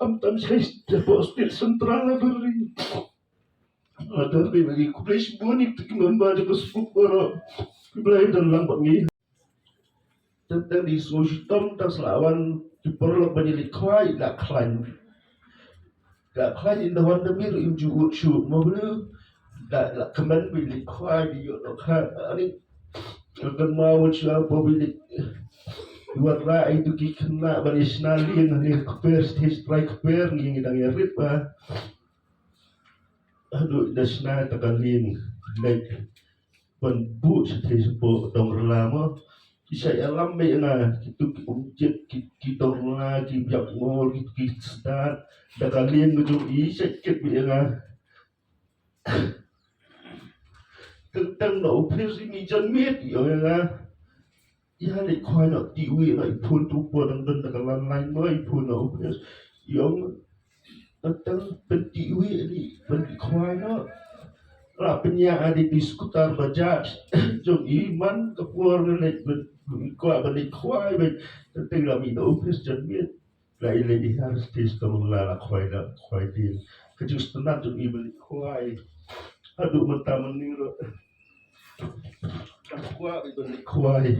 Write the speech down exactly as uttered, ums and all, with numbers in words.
Tam tam state, state central library. Ada library college bun itu ki member de Facebook baru. Ki belai dan lambat ni. Tentang di so shitom tang selawan ki perlu banyak likwai dak klan. Dak klan inda wan da mir im ju ut shu mablu. Dak la kemen bi likwai di yot no kha ani. Kan mau shu apa bi lik. Wat ra itu ki kena bani senali ngani kper stage try kper ngi dang yarit ba. Aduh da sna ta ka lieng lek ban buh sha thei sha poh dong rla mo. Ki sa ïalam beit ïa nga kitu ki umjit ki dong rla ki biak ngor kitu ki stad da ka lieng ka jong i sa kit beit ïa nga. Teng teng na u phis i mi jan miet ïa nga. Ïa leit khwai noh ti wi noh i phun tu pon dang don da ka lan lain noh i phun noh u phis. Ïong teng teng pynti wi ni pynti khwai noh. La pynïa adi di skutar bajaj jong i man ka por ne leit pynti kwah ban leit khwai beit. Teng teng la mi noh u phis jan miet. La i leh i har stis ka mung la la khwai la khwai ti. Ka ju stunat jong i balik khwai. Aduh mata mani ro. Ka khwai balik khwai.